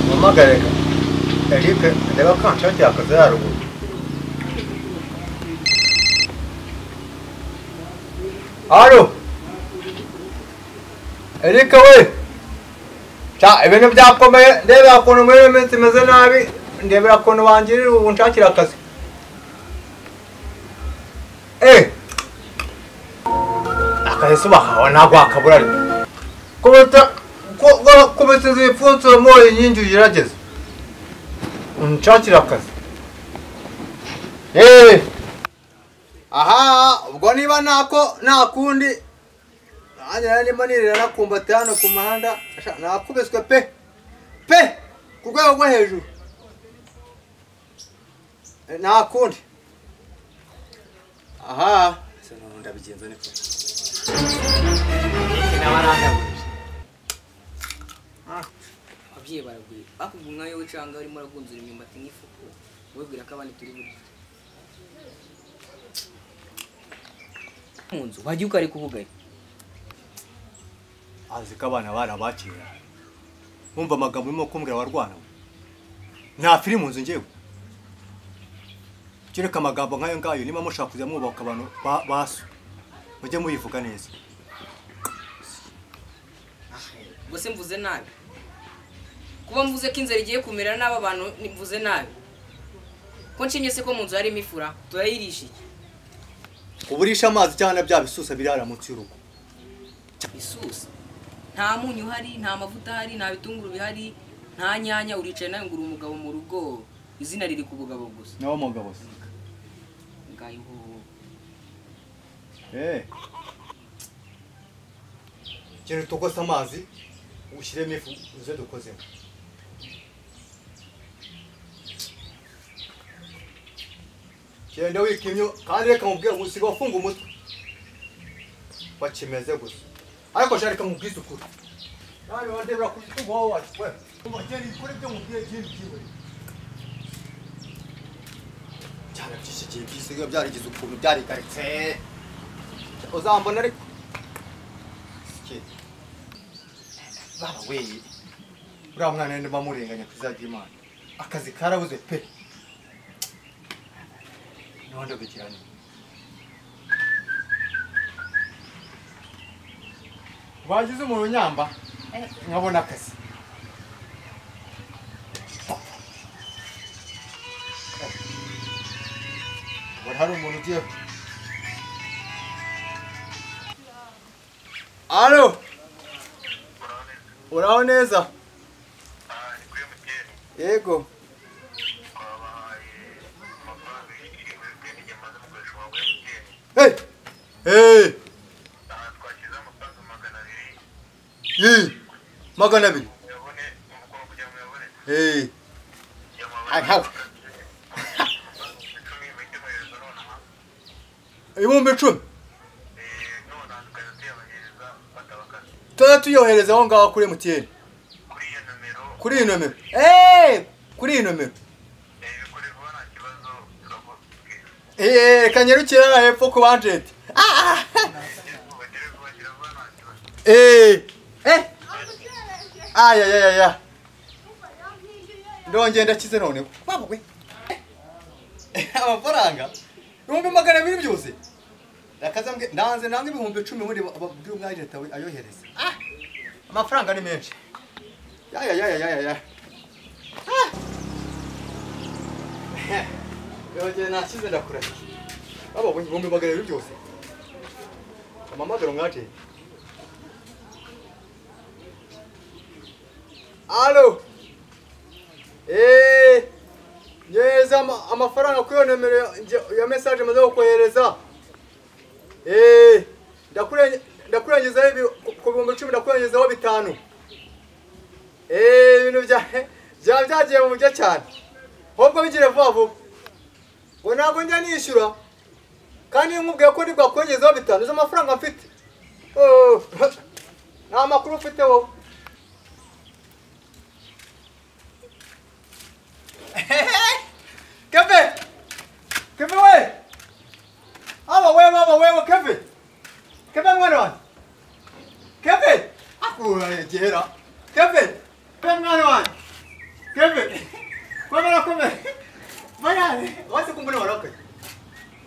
Mpamagare Eric ndeba ko nshakira akazi haruguru. Alo Eric we, cya ibintu byakomeye, ndebera ukuntu muri iyo minsi imeze nabi, ndebera ukuntu bangirira ubu nshakira akazi. Akazi se bakawe ntabwo wakabura ariko kubita kubita ibipfunsi muri inkingi ugerageza unshakira akazi. Aha ubwo niba nako nta kundi nanjye narimo nirira nakumbati hano ku muhanda, nakubiswe pe pe ku rwego rwo hejuru, nta kundi. Aha ese none ndabigenza niko ababyeyi baragwira bakubwira umwanya w'icanga urimo uragunzura imyumbati nk'ifuku wibwira ko abandi turi burya mu nzu wagiye ukareka ubugari. Azi ko abana barabakira bumva amagambo urimo kumbwira warwana nta firi mu nzu ngewe kereka amagambo nk'ayo ngayo. Niba mushaka kujya mwubaka abantu baso mujye muyivuga neza. Ubwo se mvuze nabi? Kuba mvuze ko inzara igiye kumera n'aba bantu mvuze nabi? Ko nshimye se ko mu nzu harimo ifura turayirisha iki? Uburisha amazi cyangwa bya bisusa birara munsi y'urugo. Isusa nta munyu uhari, nta mavuta ahari, nta bitunguru bihari, nta nyanya. Uricaye nawe ngo uri umugabo mu rugo, izina riri ku bugabo gusa. Nawe mugabo se ngayo. Kintu tugose amazi ushyiremo ifu uze dukozemo. Genda wikimyo kandi reka mubwire ngo usiga wafunga umutwe bakimeze gusa, ariko sha reka mubwize ukuri nawe wandebera ku gitugu wowe wacu we genda ikore ibyo mubwiye byibwe cyane by'iki gihe byisigaye byarigize ukuntu byarigaritse uzambona ariko baba we uriya mwana ndimo amurenganya kuzajya Imana akazi karabuze pe. None bikiranye bagize umuntu nyamba nkabona akazi. Hari umuntu ugiye. Alo uraho neza? Yego. Hey! Hey! 200. Hey! 10,000. Tuza tuyohereza aho ngaho kuri MTN. Kuri iyi nomero. Kuri iyi nomero. Kanyarukira hepfo ku budget. Aya. Ndongeye ndakize none. Baba we. Amafaranga 200,000 byose. Ndakaza ndanze nange 10,000 muri babwira umwagent ayohereza. Amafaranga ni menshi. Ya. Yongeye nakize ndakurahiye. Baba we 200,000 byose. Amamagaro mwagent. Alo. Nyeza amafaranga kuri iyo nomero ya message maze kukohereza. Ndakurengezaho ku 10,000 ndakurengezaho 5. Ibintu bya byagiye mu buryo cyane. Ahubwo bigire vuba vuba. Ngo ntabwo njya nishyura kandi nkubwiye ko ndibwakongezaho 5 izo amafaranga mfite. Nta makuru ufite wowe. Keve! Keve we! Igihera. Kevin, pe mwana wanjye. Kevin. Komera komera. Bayane, wase kumbona warakaye.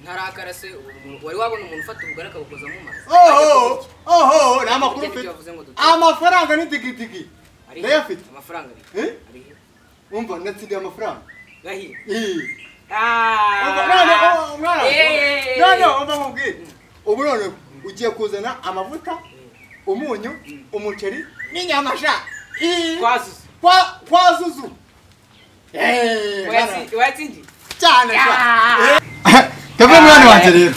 Ntarakara se wari wabona umuntu ufata ubugari akabukoza mu mazi. Oho, oho, ni amakuru ufite. Amafaranga ni digidigi. Ndayafite. Amafaranga ari. Ari. Umva natsindiye amafaranga. Gahi. Ah. None, none, umva nkubwire. Ubu none ugiye kuzana amavuta, umunyu, umuceri n'inyama sha. Kwa Zuzu. Kwa Zuzu. Watsindiye. Cyane sha. Kevin mwana wanjye rero.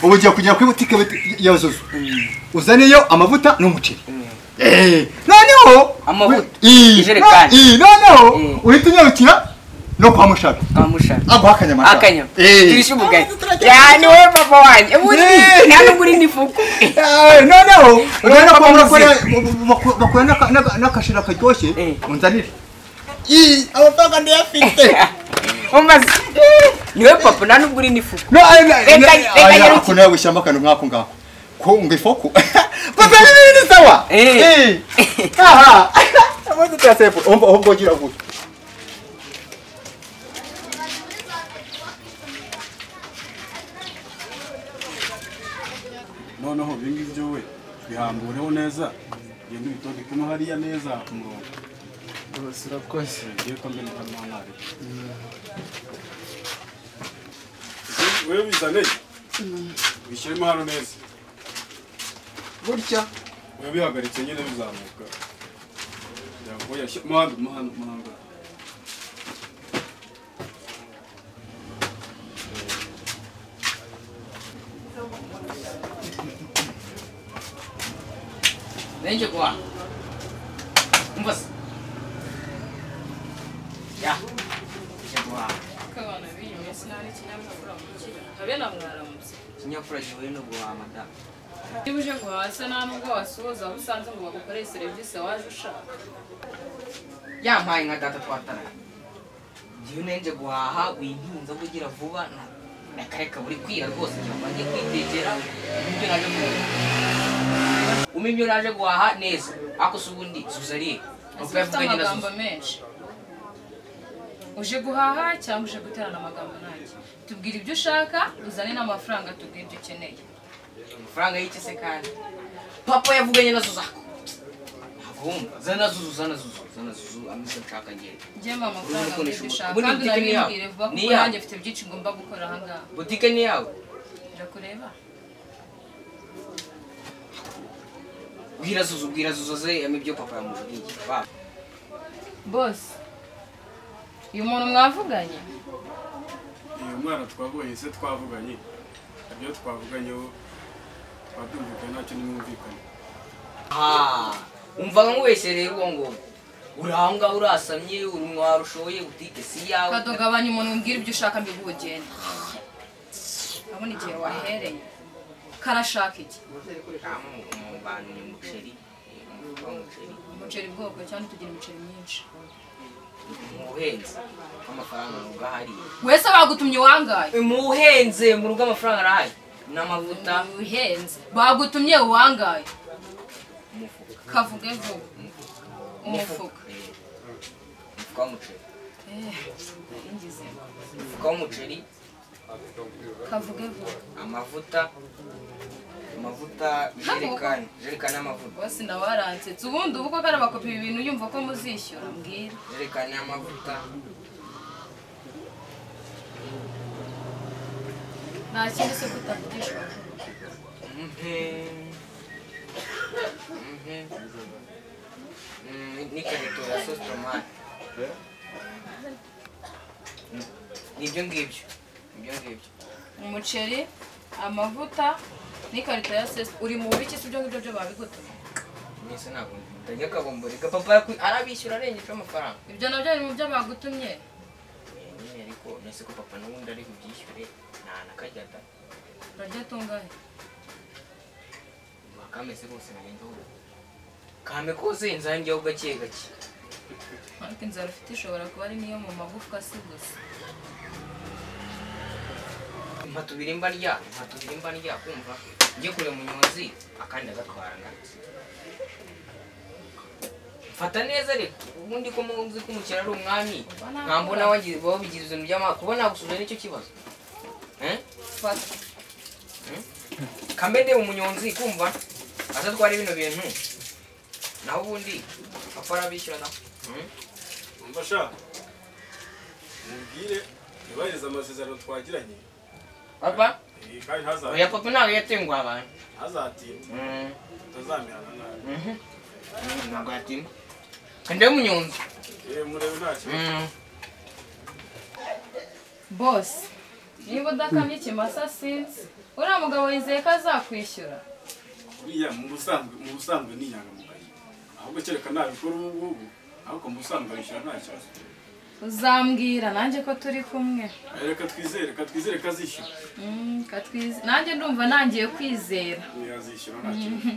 Ubu ugiye kujya kuri butike ya Zuzu. Uzaneyo amavuta n'umuceri. Noneho amavuta. Ijerekani. Noneho uhita unyarukira no kwa Mushabi. Kwa Mushabi. Aguha akanyama. Akanyama. Turisha ubugari. Ya ni wowe papa wanjye. Ubundi nta nubwo uri n'ifuku. Noneho ugenda kwa murakore bakora n'akashira karyoshye unzanire. Amafaranga ndayafite. Umbaze. Niwe papa nta nubwo uri n'ifuku. No reka reka nawe wishyamba akantu nk'ako ngako. Ko ngo ifoku. Papa ni sawa. Aha. Amaze tasepo. Umva ahubwo gira gutya. Noneho ibingibi byo we bihambureho neza genda ubitondekemo hariya neza ku murongo. Rwose urakoze. Ngiye ko mbere ntamwanare. Wewe bizane bishyiremo hano neza gutya. Wewe bihagaritse nyine bizamuka. Yakoya muhanda muhanda muhanda. Nje kwa. Umva. Ya. Nje kwa. Kabana binyu sinari kinyabupfura mukira. Habe na mwaramutse. Kinyabupfura gihuye no guhaha madamu. Niba uje guhaha se nta nubwo wasuhuza aho usanze ngo bagukorere serivisi waje ushaka. Yampaye nka data twatara. Ngiye nenje guhaha wintinza kugira vuba nakareka buri kwira rwose cyangwa ngiye kwitekera ibyo naje guhaha. Umimyo naje guhaha neza ako se ubundi Suzariye amagambo menshi. Uje guhaha cyangwa uje guterana amagambo nanjye? Tubwire ibyo ushaka uzane n'amafaranga tubwire ibyo ukeneye. Amafaranga y'iki se kandi? Papa yavuganye na Zuzako. Ntabwo zana Zuzu zana Zuzu zana Zuzu ameze nshaka ngiye. Njye mama amafaranga ibyo ushaka kandi unabibwire vuba kuko nanjye mfite byinshi ngomba gukora aha ngaha. Butike ni yawe. Ndakureba. Bwira Zuzu bwira Zuzu ze yame ibyo papa yamujugiye. Ba. Boss. Uyu muntu mwavuganye? Uyu mwana twavuganye se twavuganye. Ibyo twavuganyeho twabyumvikanye ntacyo nimwumvikanye. Ah, umva nkubeshye rero uwo ngo uranga urasamye urumwa rushoye butike si yawe. Kadogabanya umuntu umbwira ibyo ushaka mbiguhugenda. Abona igihe wahereye. Karashaka iki? Umubano ni umuceri. Umuceri bwoko cyane tugira imiceri myinshi. Muhenze amafaranga mu gahari. Wese bagutumye wangaye. Muhenze mu rugo amafaranga arahari. N'amavuta. Muhenze bagutumye wangaye. Umufuka. Kavuge vuba. Umufuka. Umufuka w'umuceri. Ingize. Umufuka w'umuceri. Kavuge vuba. Amavuta. Amavuta jerekani, jerekani amavuta. Bose ndabarantsetse ubundi ubu ko karabakopi ibintu yumva ko muzishyura mbwira. Jerekani amavuta. Nta kindi se kutavugishwa. Ni karito ya sauce tomate. Nibyo ngibyo. Nibyo ngibyo. Umuceri, amavuta n'ikarita ya sesi uri mu biki se ibyo ngibyo byo babigutumye? Mwese ntabwo ndajya kabomboreka papa arabishyura arengeje amafaranga. Ibyo nabyo biri mu byo bagutumye. Nyine ariko nese ko papa n'ubundi ari kubyishyure nta nakajya da. Urarya tungahe? Kameze bose nagendaho. Kame kose inzanjye gake gake. Ariko inzara ufite ishobora kuba ari niyo mu magufwa si gusa. Mpatubira imba ndya, mpatubira imba ndya kumva ngiye kureba umunyonzi akandi agatwara ngatse. Fata neza reka ubundi ko muzi ko umukira ari umwami nkambona wagize babigize ibintu by'amako kuba nagusubiza nicyo kibazo. Fata. Kambe ndeba umunyonzi kumva azatwara bino bintu naho ubundi papa arabishyura naho. Umva sha mubwire yubahirize amasezerano twagiranye. Papa? Kandi ntazatinda. Oya papa ntabwo yatenguha abantu. Ntazatinda. Tutazamihana nabi. Ntabwo yatinda. Kandi umunyonzi. Murebe nta kibazo. Boss, niba udakamye ikimasa sinzi, uriya mugabo yizeye ko azakwishyura. Uriya mu busanzwe ni inyangamugayo. Ahubwo kereka nabikora ubu ngubu, ariko mu busanzwe arishyura nta kibazo. Uzambwira nanjye ko turi kumwe. Reka twizere ko azishyura. Nanjye ndumva nangiye kwizera. Yazishyura nta kibazo.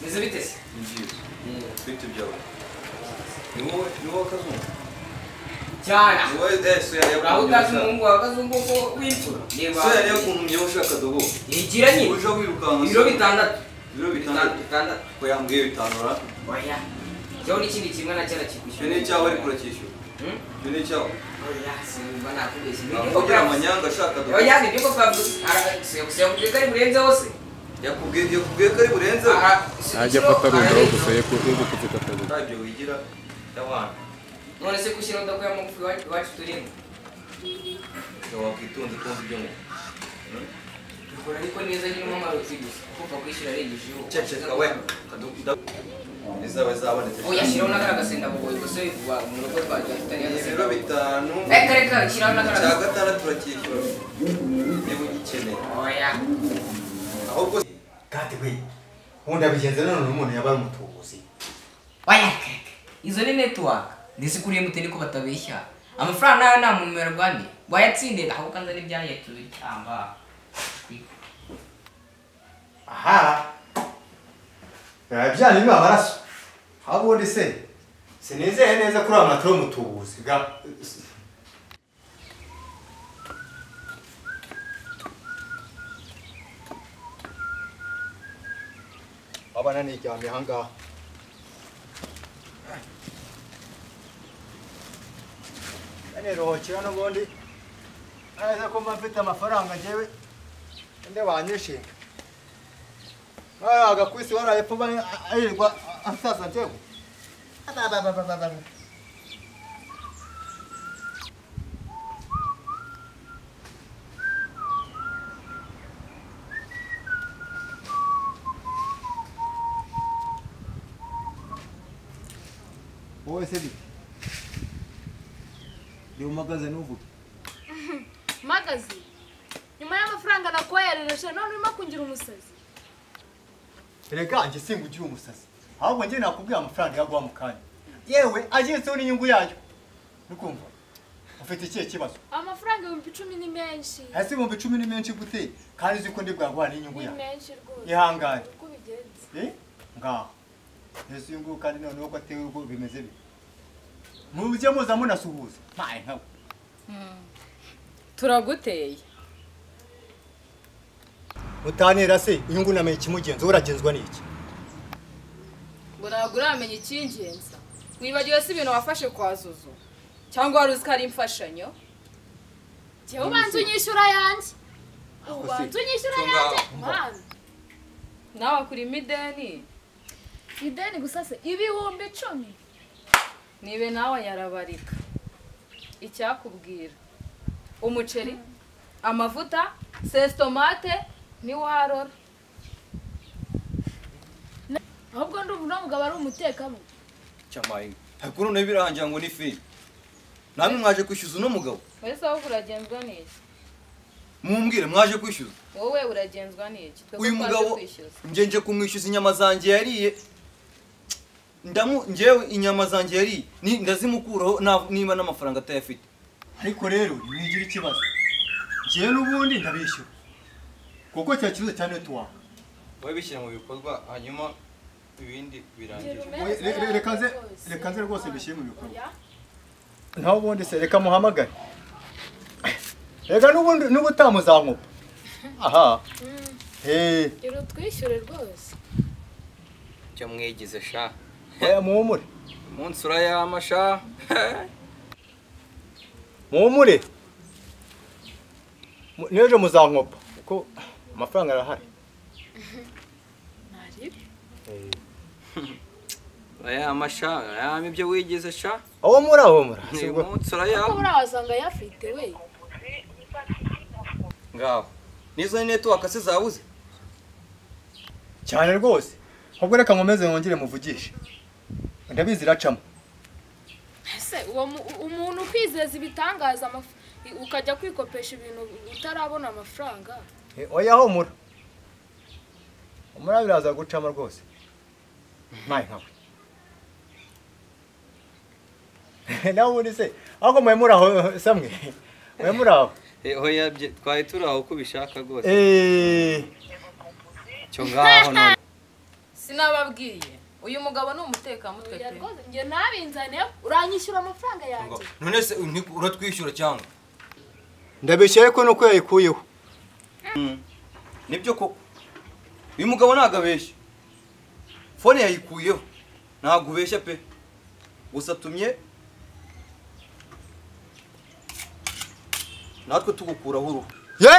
Meze bite se? Ni byiza. Bite byawe? Ni wowe Kazungu? Cyane. Ni wowe so yari yakuntumye. Utazi umuhungu wa Kazungu ko w'imfura. So yari yakuntumye ushaka dogo. Igira nyine. Uje wirukanka. Ibiro bitandatu. Ibiro bitandatu. Ko yambwiye bitanu ra? Oya. Cyo ni ikindi kimwe na cyara kikwishyura. Icyo ni icyawe ariko uracyishyura. Icyo ni icyawe. Oya, simba nakubeshye. Kugira amanyanga ashaka dogo. Oya, ni byo papa. Yakubwiye ko ari burenze hose. Yakubwiye ko ari burenze. Najya afata rundaho gusa ye gupfuka akazi. Ntabyo wigira y'abana. None se kushyira udakuye amagufi iwacu turimo. Wakwitonze kumva ibyo ngo. Dukora ariko neza nyine amarozi gusa. Kuko kwishyura arengejeho. Ceceka we. Izaba zabonetse. Oya shyiraho n'akara gasenda bugoyi gusa mu rugo twajya tutari agasenda. Ibiro bitanu. Reka reka shyiraho n'akara. Cya gatandatu turacyishyura. Niba ugikeneye. Oya. Ahubwo kati we. Ubundi abigenza none umuntu yabaye umutubuzi. Oya reka. Izo ni network. Ndetse kuri MTN ko batabeshya. Amafaranga nayo nta muntu yarwaniye. Wayatsinde ahubwo kanza n'ibyaye tubitamba. Aha. Byari biba amaraso. Abundi se sinizeye neza kuri aya matoro mutubuzi ga. Abana niryamye ahangaha. Niruhukira n'ubundi neza ko mba mfite amafaranga njyewe nde banyishinga. Agakwisi waraye pfa ayirirwa ansaza njyewe. Wowe se bite? Ndi umagaze n'uvuge. Magazi? Nyuma y'amafaranga nakoherereje none urimo kungira umusazi. Erega njye singugira umusazi. Ahubwo njye nakubwiye amafaranga yaguha mu kanya. Yewe agenzeho n'inyungu yayo. Nukumva? Ufite ikihe kibazo? Amafaranga 10,000 ni menshi. Ese 10,000 ni menshi gute? Kandi uzi ko ndi bwaguha n'inyungu yayo. Ni menshi rwose. Ihangane. Uko bigenze. Ngaho. Yesu yungu kandi noneho ko atewe ubwo bimeze bite? Mujye muza munasuhuza. Mpaye nkawe. Turaguteye. Utanera se inyungu namenye ikimugenza uragenzwa n'iki? Ngo ntabwo uramenya icyingenza. Wibagiwe se ibintu wafashe kwa Zuzu? Cyangwa wari uzi ko ari imfashanyo? Jyewe ubanza unyishyura yanjye. Ubanza unyishyura yanjye. Mwana. Nawe akurimo ideni. Ideni gusa se 10,000. Nibe nawe yarabarika. Icyakubwira. Umuceri, amavuta, sesitomate ni warora. Ahubwo ndumva uno mugabo ari umutekamo. Cyamaye. Ariko none birangira ngo ni film. Namwe mwaje kwishyuza uno mugabo. Wese aho uragenzwa n'iki? Mumbwire mwaje kwishyuza. Wowe uragenzwa n'iki? Uyu mugabo nje nje kumwishyuza inyama zanjye yariye. Ndamu njewe inyama zanjye yariye ni ndazimukuraho niba n'amafaranga atayafite. Ariko rero nimwigira ikibazo. Njewe n'ubundi ndabishyura. Kuko cya kibazo cya network. Wowe bishyira mu bikorwa hanyuma ibindi birangire. Reka nze rwose bishyire mu bikorwa. Naho ubundi se reka muhamagare. Reka n'ubundi n'ubutamuzankupa. Aha. Gira utwishyure rwose. Cyo mwigize sha. Oya muhumure. Umunsi urayama sha. Muhumure. N'ejo muzankopa kuko amafaranga arahari. Nari. Urayama sha, urayama ibyo wigize sha. Aho muri aho muri. Umunsi urayama. Ko burawasanga yafite we. Ngaho. Nizo network se zabuze. Cyane rwose. Ahubwo reka nkomeze ngongere muvugishe. Ndabizi iracamo. Ese uwo umuntu kwizeza ibitangaza ukajya kwikopesha ibintu utarabona amafaranga. Oya humura. Humura biraza gucamo rwose. Nayi nkawe. Nawe ubundi se ahubwo mwe muri aho samwe. Mwe muri aho. Oya twari turi aho uko ubishaka rwose. Cyo ngaho none. Sinababwiye uyu mugabo ni umutekamutwe pe. Nge nabinzane uranyishyura amafaranga yanjye. None se uratwishyura cyangwa? Ndabeshya ko nuko yayikuyeho. Nibyo koko. Uyu mugabo nagabeshya. Phone yayikuyeho. Ntabwo ubeshya pe. Gusa tumye natwe tugukuraho uruhu. Ye?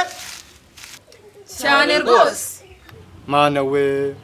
Cyane rwose. Mana we.